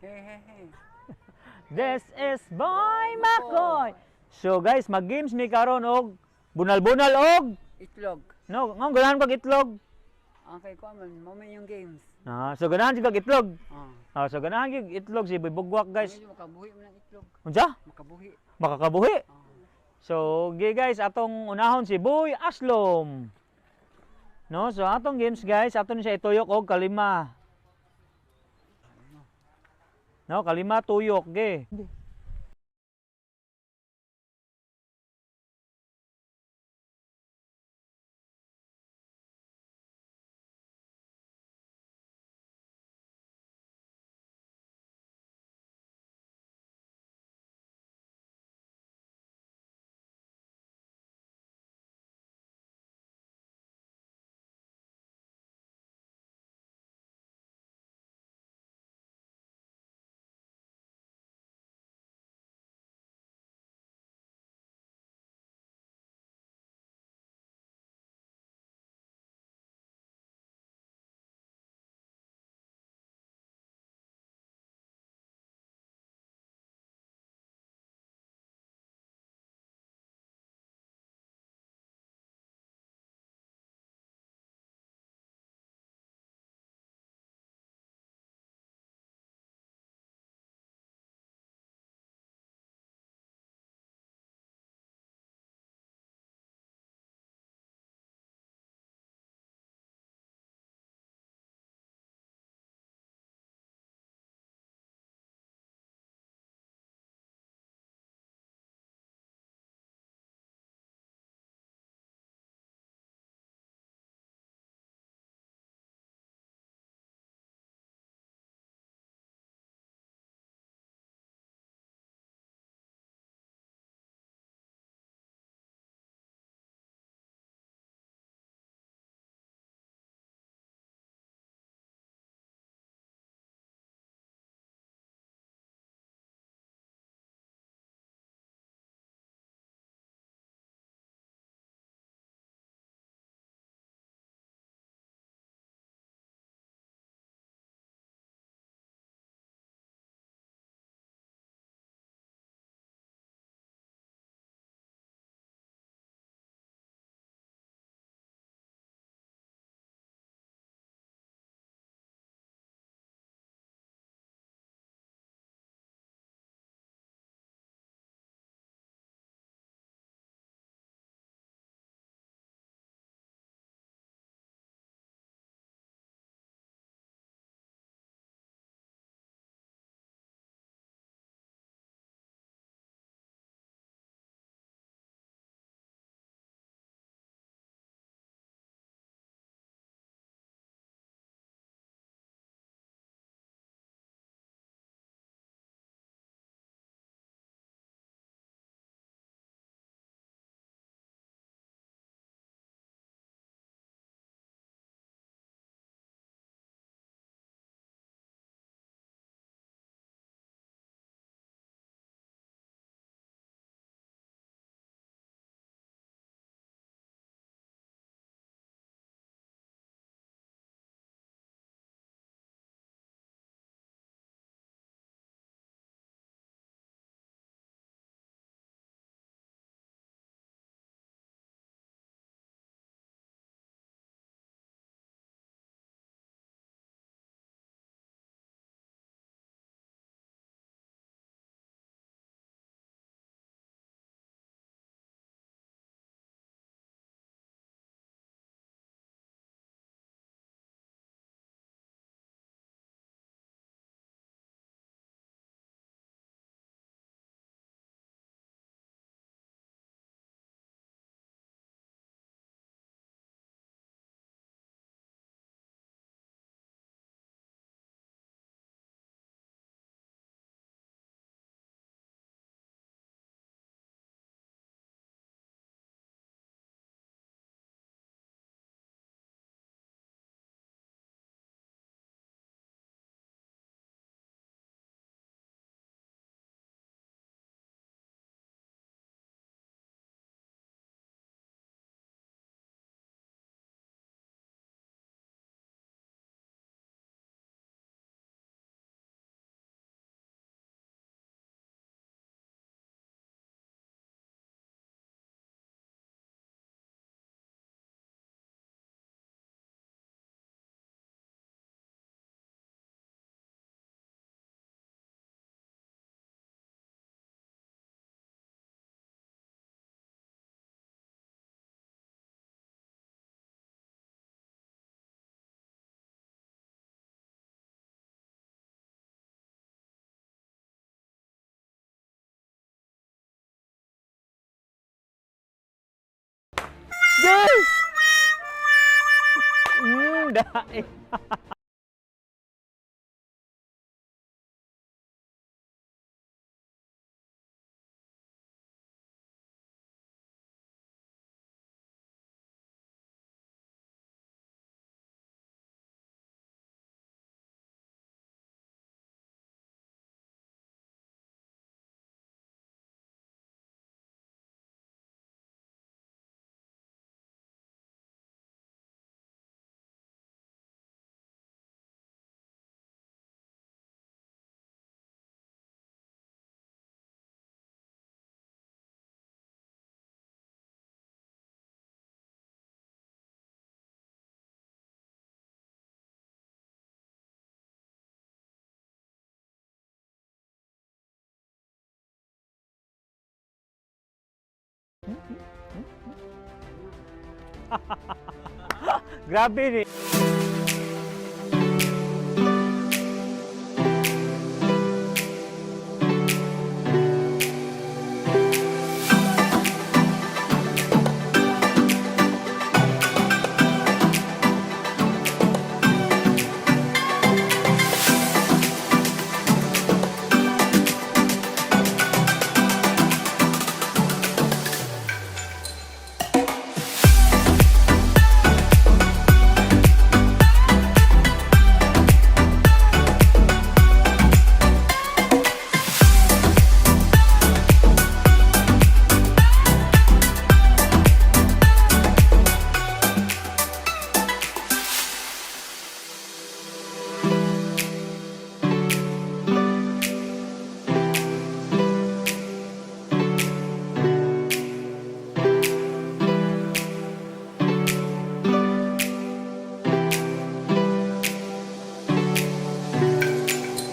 Hey, hey, hey. This is Boy Makoy. So guys, mag-games mi karon og bunal-bunal og Itlog. No, ngong ganahan kag itlog. Ang kay ko man, mo man yung games. Ah, so ganahan jud kag itlog. Ah. Ah, so ganahan gyud itlog si Boy Bugwak, guys. Medyo makabuhi man ang itlog. Unsa? Makabuhi. Makakabuhi. Ah. So, okay guys, atong unahon si Boy Aslom. No, so atong games, guys, ato ni siya ituyok og kalima. No, kalima tuyok ge. Dae. Grabe ni.